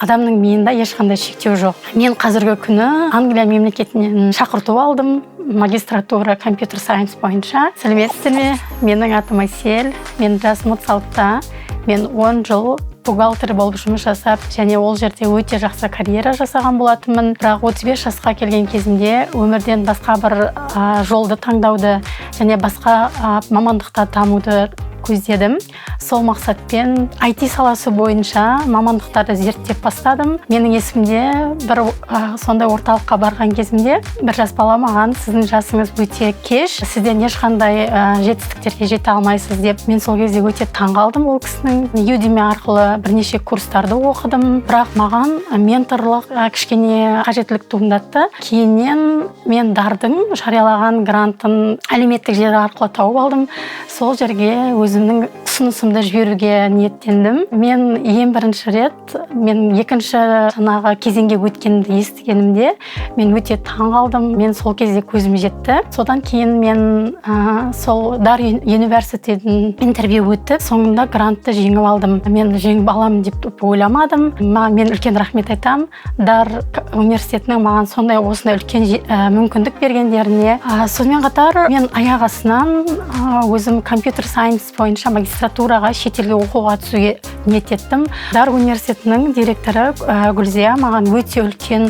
Адамның миында ешқандай шектеу жоқ. Мен қазіргі күні Англия мемлекетінен шақырту алдым магистратура computer science бойынша. Сәлеметсіздер ме? Менің атым Әсел, мен жасым 36-та. Мен 10 жыл бухгалтер болып жұмыс жасап және ол жерде өте жақсы карьера жасаған болатынмын. Бірақ 35 жасқа келген кезімде өмірден басқа бір жолды таңдауды және басқа мамандықта дамуды көздедім. Сол мақсатпен IT саласы бойынша мамандықтарды зерттеп бастадым. Менің есімде, бір сондай орталыққа барған кезімде бір жас бала маған: «Сіздің жасыңыз өте кеш, сізден ешқандай жетістіктерге жете алмайсыз», – деп. Мен сол кезде өте таңғалдым ол кісінің. Udemy арқылы бірнеше курстарды оқыдым, бірақ маған менторлық кішкене қажеттілік туындатты. Кейіннен мен Дардың жариялаған грантын әлеуметтік желі арқылы тауып алдым. Сол жерге өзімнің ұсынысымды жіберуге ниеттендім. Мен ең бірінші рет мен екінші жаңағы кезеңге өткенімді естігенімде, мен өте таң қалдым. Мен сол кезде көзім жетті. Содан кейін мен сол Дар университетін интервью өтіп, соңында грантты жеңіп алдым. Мен жеңіп аламын деп ойламадым. Маған, мен үлкен рахмет айтамын Дар университетінің маған сондай осындай үлкен мүмкіндік бергендеріне. Сонымен қатар мен аяқ астынан өзім computer science бойынша магистратураға шетелге оқуға түсуге ниет еттім. Дар университетінің директоры Гүлзия маған өте үлкен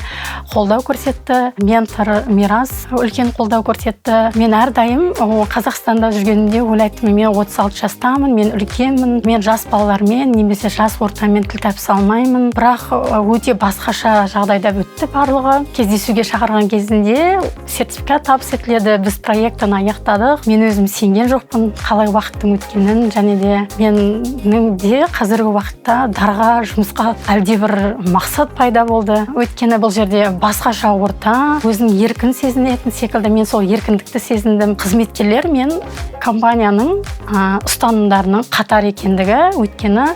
қолдау көрсетті, ментор Мирас үлкен қолдау көрсетті. Мен әрдайым Қазақстанда жүргенімде ойлайтынмын: мен 36 жастамын, мен үлкенмін, мен жас балалармен немесе жас ортамен тіл табыса алмаймын. Бірақ өте басқаша жағдайда өтті барлығы. Кездесуге шақырған кезінде сертификат табыс етіледі, біз проектіні аяқтадық. Мен өзім сенген жоқпын қалай уақыттың өткенін. Және де менің де қазіргі уақытта Дарға жұмысқа әлдебір мақсат пайда болды, өйткені бұл жерде басқаша орта, өзін еркін сезінетін секілді. Мен сол еркіндікті сезіндім. Қызметкерлер мен компанияның ұстанымдарының қатар екендігі, өйткені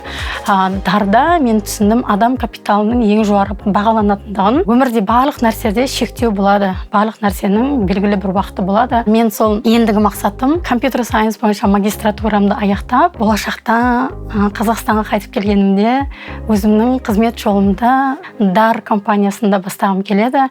Дарда мен түсіндім адам капиталының ең жоғары бағаланатындығын. Өмірде барлық нәрседе шектеу болады, барлық нәрсенің белгілі бір уақыты болады. Мен сол ендігі мақсатым computer science бойынша магистратурамды аяқтап, болашақта Қазақстанға қайтып келгенімде өзімнің қызмет жолымды Дар компаниясында бастағым келеді.